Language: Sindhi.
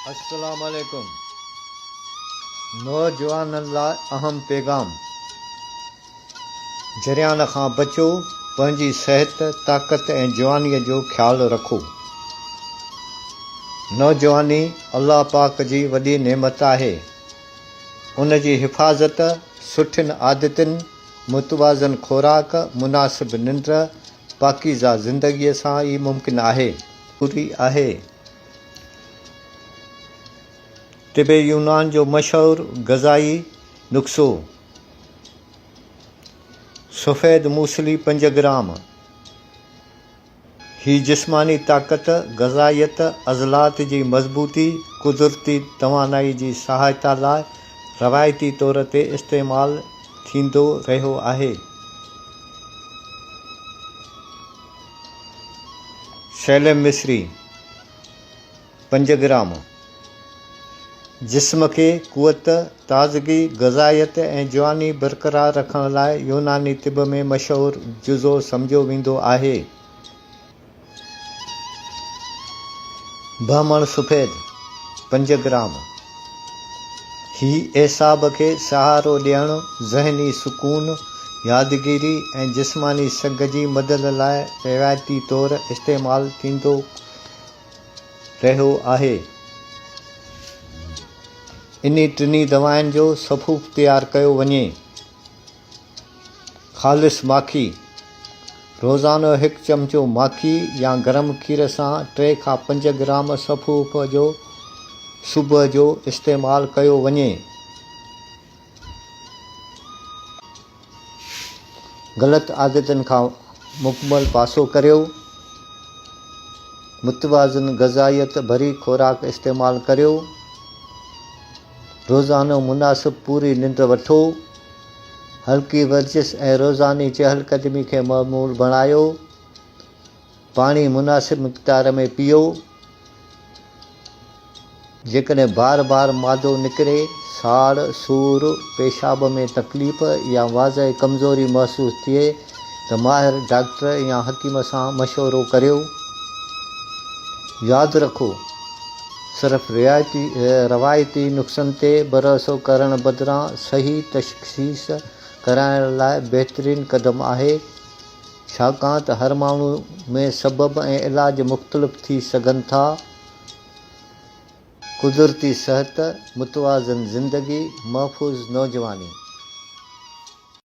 السلام عليڪم نوجوانن لاء اهم پيغام جريان کان بچو پنهنجي صحت طاقت ۽ جوانيء جو خيال رکو نوجواني الله پاڪ جي وڏي نعمت آهي ان جي حفاظت سٺين عادتن متوازن خوراڪ مناسب ننڊ پاڪيزه زندگيء سان ئي ممڪن آهي. پوري آهي. طب يونان جو مشهور غذائي نسخو، سفيد موسلي پنج گرام، هي جسماني طاقت، غذائيت، عضلات جي مضبوطي، قدرتي توانائي جي سهائتا لاء روايتي طور تي استعمال ٿيندو رهيو آهي. سيلم مصري، پنج گرام، جسم کي قوت، تازگي، غذائيت ۽ جواني برقرار رکڻ لاء يوناني طب ۾ مشهور جزو سمجهيو ويندو آهي. بهمڻ سفيد، پنج گرام، هي اعصاب کي سهارو ڏيڻ، ذهني سڪون، يادگيري ۽ جسماني سگهه جي مدد لاء روايتي طور استعمال ٿيندو رهيو آهي. انهي ٽنهي دوائن جو سفوف تيار ڪيو وڃي. خالص ماکي، روزانو هڪ چمچو ماکي يا گرم کير سان ٽي کان پنج گرام سفوف جو صبح جو استعمال ڪيو وڃي. غلط عادتن کان مڪمل پاسو ڪريو. متوازن غذائيت ڀري خوراڪ استعمال ڪريو. روزانو مناسب پوري ننڊ وٺو. هلڪي ورزش ۽ روزاني چهل قدمي کي معمول بڻايو. پاڻي مناسب مقدار ۾ پيئو. جيڪڏهن بار بار مادو نڪري، ساڙ، سور، پيشاب ۾ تڪليف يا واضح ڪمزوري محسوس ٿئي ته ماهر ڊاڪٽر يا حڪيم سان مشورو ڪريو. ياد رکو! صرف روايتي نسخن تي ڀروسو ڪرڻ بدران صحيح تشخيص ڪرائڻ لاء بهترين قدم آهي، ڇاڪاڻ ته هر ماڻهو ۾ سبب ۽ علاج مختلف ٿي سگهن ٿا. قدرتي صحت، متوازن زندگي، محفوظ نوجواني.